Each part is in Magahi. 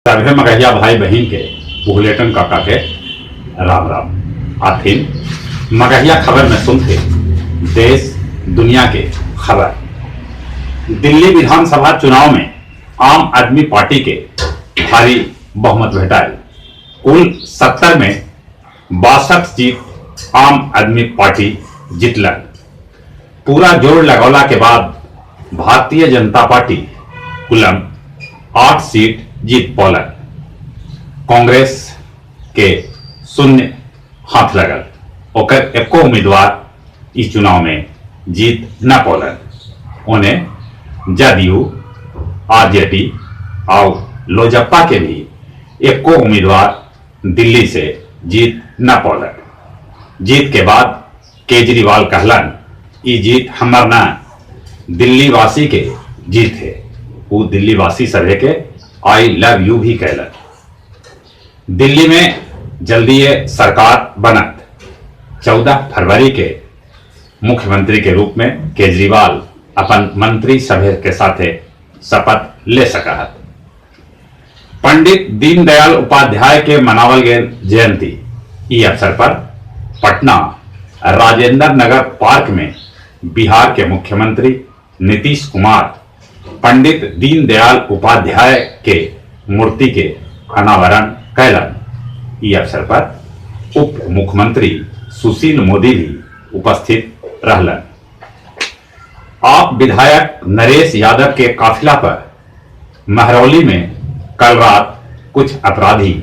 सभे मगहिया भाई बहिन के पुहलेटन काका के राम राम। आथिन मगहिया खबर में सुनते देश दुनिया के खबर। दिल्ली विधानसभा चुनाव में आम आदमी पार्टी के भारी बहुमत भेटायल। कुल 70 में 62 सीट आम आदमी पार्टी जीतलक। पूरा जोर लगौला के बाद Bharatiya Janata party coulomb 8 seat जीत पौलक। कांग्रेस के 0 हाथ लगल, ओकर एको उम्मीदवार इस चुनाव में जीत न पौलक। उन्हें जदयू, आरजेडी और लोजपा के भी एको उम्मीदवार दिल्ली से जीत न पौलक। जीत के बाद केजरीवाल कहलन, ई जीत हमर न, दिल्ली वासी के जीत है। वो दिल्ली वासी सभे के I love you भी कहलन। दिल्ली में जल्दी ये सरकार बनत। 14 फरवरी के मुख्यमंत्री के रूप में केजरीवाल अपन मंत्री सभा के साथे शपथ ले सका है। पंडित दीनदयाल उपाध्याय के मनावल गए जयंती, ई अवसर पर पटना राजेंद्र नगर पार्क में बिहार के मुख्यमंत्री नीतीश कुमार पंडित दीनदयाल उपाध्याय के मूर्ति के अनावरण कैलन। ई अवसर पर उप मुख्यमंत्री सुशील मोदी भी उपस्थित रहलन। आप विधायक नरेश यादव के काफिला पर महरौली में कल रात कुछ अपराधी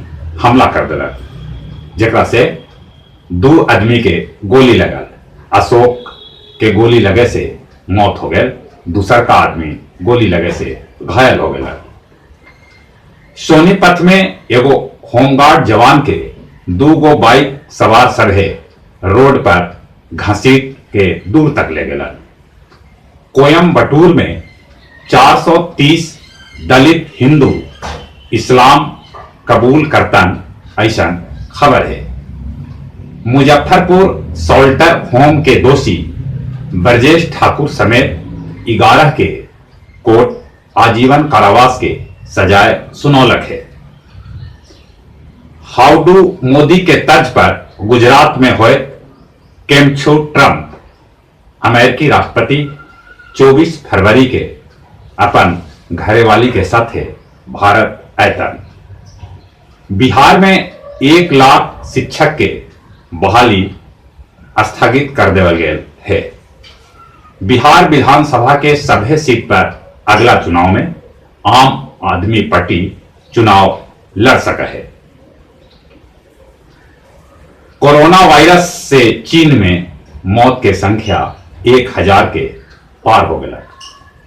हमला कर दिलक, जेकरा से 2 आदमी के गोली लगल। अशोक के गोली लगे से मौत हो गए, दूसर का आदमी गोली लगे से घायल हो गया। सोनीपत में एगो होमगार्ड जवान के 2 गो बाइक सवार सभे रोड पर घसीट के दूर तक ले गए। कोयम्बटूर में 430 दलित हिंदू इस्लाम कबूल करतन, ऐसा खबर है। मुजफ्फरपुर सॉल्टर होम के दोषी ब्रजेश ठाकुर समेत 11 के कोर्ट आजीवन कारावास के सजाए सुनौलक है। हाउडू मोदी के तर्ज पर गुजरात में हुए केमछू ट्रंप। अमेरिकी राष्ट्रपति 24 फरवरी के अपन घरेवाली के साथे भारत आयतन। बिहार में 1 लाख शिक्षक के बहाली स्थगित कर देवल गया है। बिहार विधानसभा के सभे सीट पर अगला चुनाव में आम आदमी पार्टी चुनाव लड़ सका है। कोरोना वायरस से चीन में मौत के संख्या 1000 के पार हो गया।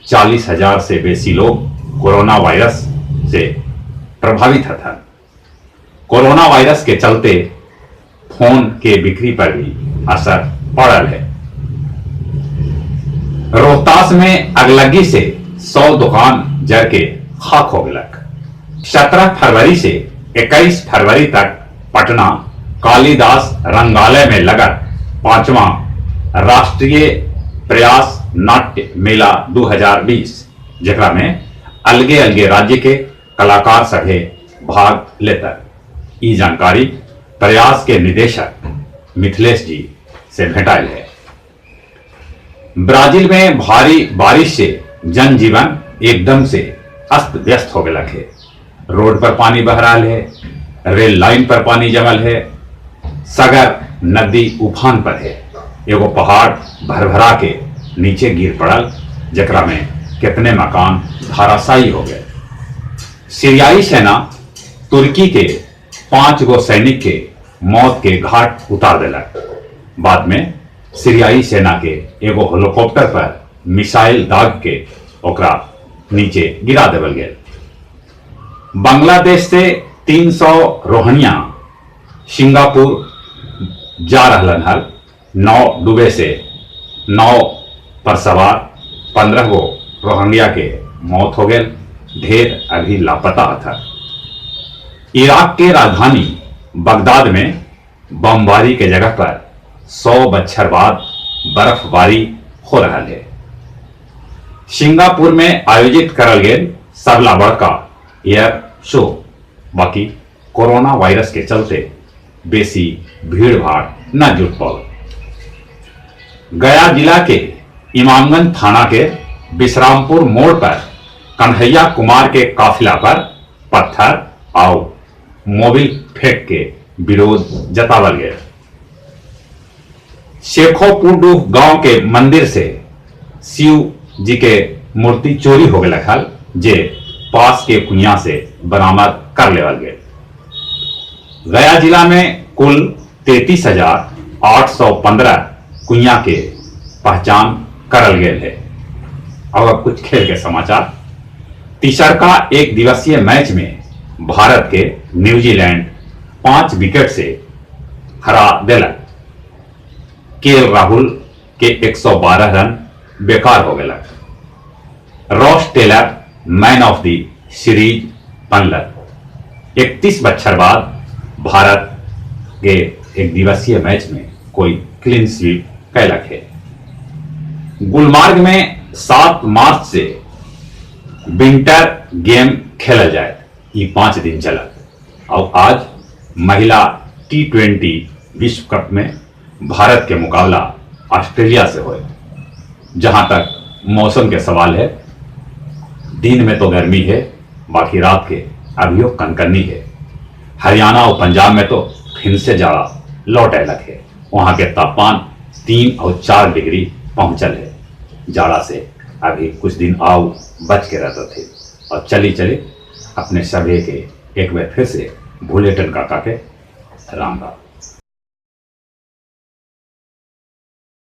40,000 से बेसी लोग कोरोना वायरस से प्रभावित था। कोरोना वायरस के चलते फोन के बिक्री पर भी असर पड़ल है। रोहतास में अगलगी से 100 दुकान जर के खाक हो गलक। 17 फरवरी से 21 फरवरी तक पटना कालिदास रंगालय में लगत 5वां राष्ट्रीय प्रयास नाट्य मेला 2020, जेकरा में अलगे अलगे राज्य के कलाकार सभे भाग लेता। ई जानकारी प्रयास के निदेशक मिथिलेश जी से भेटायल है। ब्राजील में भारी बारिश से जनजीवन एकदम से अस्त व्यस्त हो गया है। रोड पर पानी बह रहा है, रेल लाइन पर पानी जमल है, सगर नदी उफान पर है। एगो पहाड़ भरभरा के नीचे गिर पड़ल, जकरा में कितने मकान धराशायी हो गए। सीरियाई सेना तुर्की के 5 गो सैनिक के मौत के घाट उतार दिलक। बाद में सीरियाई सेना के एगो हेलीकॉप्टर पर मिसाइल दाग के ओकरा नीचे गिरा देवल गेल। बांग्लादेश से 300 रोहनिया सिंगापुर जा रहलन हल। नाव डूबे से नाव पर सवार 15 गो रोहिंग्या के मौत हो गए, ढेर अभी लापता था। इराक के राजधानी बगदाद में बमबारी के जगह पर 100 बच्छर बाद बर्फबारी हो रहा है। सिंगापुर में आयोजित करल गेल सबला बड़का एयर शो। बाकी कोरोना वायरस के चलते बेसी भीड़-भाड़ न जुट पावल। गया जिला के इमामगंज थाना के विश्रामपुर मोड़ पर कन्हैया कुमार के काफिला पर पत्थर और मोबिल फेंक के विरोध जतावल गया। शेखोपुर गांव के मंदिर से शिव जी के मूर्ति चोरी हो गया हल, जे पास के कुइया से बरामद कर लेवल गए। गया जिला में कुल 33,815 कुइया के पहचान करल गए है। और अब कुछ खेल के समाचार। तीसर का एक दिवसीय मैच में भारत के न्यूजीलैंड 5 विकेट से हरा देलक। के राहुल के 112 रन बेकार हो गए। Ross Taylor man of the series बनलक। 31 बच्छर बाद भारत के एक दिवसीय मैच में कोई क्लीन स्वीप कैलक है। गुलमार्ग में 7 मार्च से विंटर गेम खेलल जाए, ये 5 दिन चलत। और आज महिला T20 विश्व कप में भारत के मुकाबला ऑस्ट्रेलिया से होए। जहां तक मौसम के सवाल है, दिन में तो गर्मी है, बाकी रात के अभियो कनकनी है। हरियाणा और पंजाब में तो फिर से ज्यादा लौट अलग है, वहां के तापमान 3 और 4 डिग्री पहुंचल है। जाड़ा से अभी कुछ दिन आओ बच के रहते थे। और चली चली अपने सभी के एक बार फिर से भूलेटन काका के राम राम।